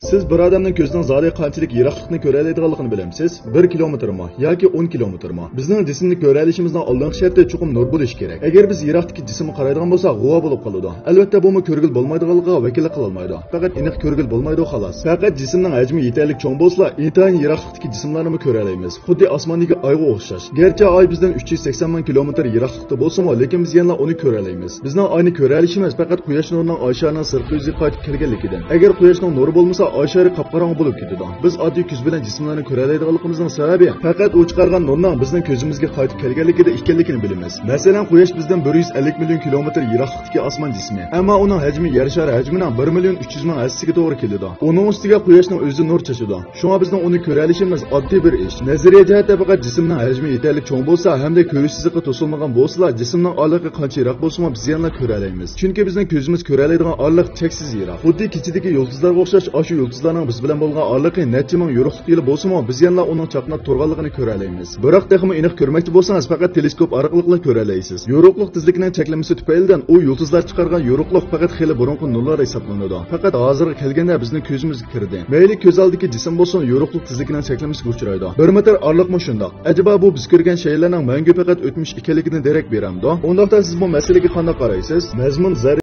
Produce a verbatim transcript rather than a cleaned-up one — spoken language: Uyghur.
سىز بىر ئادەمنىڭ كۆزىنىڭ زادى قانچىلىك يىراقلىقنى كۆرەلەيدىغانلىقىنى بىلەمسىز؟ بىر كىلومېتىرمۇ ياكى ئون كىلومېتىرمۇ؟ بىزنىڭ جىسىمنى كۆرەلىشىمىزنىڭ ئالدىنقى شەرتى چوقۇم نۇر بولۇشى كېرەك. ئەگەر بىز يىراقتىكى جىسىمغا قارايدىغان بولساق، غۇۋا بولۇپ قالىدۇ. ئەلۋەتتە، بۇمۇ كۆرگىلى بولمايدىغانلىقىغا ۋەكىللىك قىلالمايدۇ. پەقەت ئېنىق كۆرگىلى بولمايدۇ، خالاس. پەقەت جىسىمنىڭ ھەجمى يېتەرلىك چوڭ بولسىلا، ئىنتايىن يىراقلىقتىكى جىسىملارنىمۇ كۆرەلەيمىز. خۇددى ئاسماندىكى ئايغا ئوخشاش. گەرچە ئاي بىزدىن ئۈچ يۈز سەكسەن مىڭ كىلومېتىر يىراقلىقتا بولسىمۇ، لېكىن بىز يەنىلا ئۇنى كۆرەلەيمىز. بىزنىڭ ئاينى كۆرەلىشىمىز پەقەت قۇياش نۇرىنىڭ ئاي شارىنىڭ سىرتقى يۈزىگە قايتىپ كەلگەنلىكىدىن. ئەگەر قۇياشنىڭ نۇرى بولمىسا، ئاي شارى قاپقاراڭغۇ بولۇپ كېتىدۇ. بىز ئاددىي كۆز بىلەن جىسىملارنى كۆرەلەيدىغانلىقىمىزنىڭ سەۋەبى پەقەت ئۇ چىقارغان نۇرنىڭ بىزنىڭ كۆزىمىزگە قايتىپ كەلگەنلىكىدە ئىكەنلىكىنى بىلىمىز. مەسىلەن، قۇياش بىزدىن بىر يۈز ئەللىك مىليون كىلومېتىر يىراقلىقتىكى ئاسمان جىسمى. ئەمما ئۇنىڭ ھەجمى يەر شارى ھەجمىنىڭ بىر مىليون ئۈچ يۈز مىڭ ھەسسىسىگە توغرا كېلىدۇ. ئۇنىڭ ئۈستىگە قۇياشنىڭ ئۆزى نۇر چاچىدۇ. شۇڭا بىزنىڭ ئۇنى كۆرەلىشىمىز ئاددىي بىر ئىش. نەزەرىيە جەھەتتە پەقەت جىسىمنىڭ ھەجمى يېتەرلىك چوڭ بولسا ھەمدە كۆرۈش سىزىقى توسۇلمىغان بولسىلا، جىسىمنىڭ ئارىلىقى قانچە يىراق بولسىمۇ، بىز يەنىلا كۆرەلەيمىز. چۈنكى بىزنىڭ كۆزىمىز كۆرەلەيدىغان ئارىلىق چەكسىز يىراق. خۇددى كېچىدىكى يۇلتۇزلارغا ئوخشاش، ئاشۇ يۇلتۇزلارنىڭ بىز بىلەن بولغان ئارىلىقى نەچچە مىڭ يورۇقلۇق يىلى بولسىمۇ، بىز يەنىلا ئۇنىڭ چاقناپ تۇرغانلىقىنى كۆرەلەيمىز. بىراق تېخىمۇ ئېنىق كۆرمەكچى بولسىڭىز، پەقەت تېلېسكوپ ئارقىلىقلا كۆرەلەيسىز. يورۇقلۇق تېزلىكىنىڭ چەكلىمىسى تۈپەيلىدىن ئۇ يۇلتۇزلار چىقارغان يورۇقلۇق پەقەت خېلى بۇرۇنقى نۇرلار ھېسابلىنىدۇ. پەقەت ھازىرغا كەلگەندە بىزنىڭ كۆزىمىزگە كىردى. مەيلى كۆز ئالدىدىكى جىسىم بولسۇن، يورۇقلۇق تېزلىكىنىڭ چەكلىمىسىگە ئۇچرايدۇ. بىر مېتىر ئارىلىقمۇ شۇنداق. ئەجەبا بۇ بىز كۆرگەن شەيئىلەرنىڭ مەڭگۈ پەقەت ئۆتمۈش ئىكەنلىكىدىن دېرەك بېرەمدۇ؟ ئۇنداقتا سىز بۇ مەسىلىگە قانداق قارايسىز؟ مەزمۇن زەررە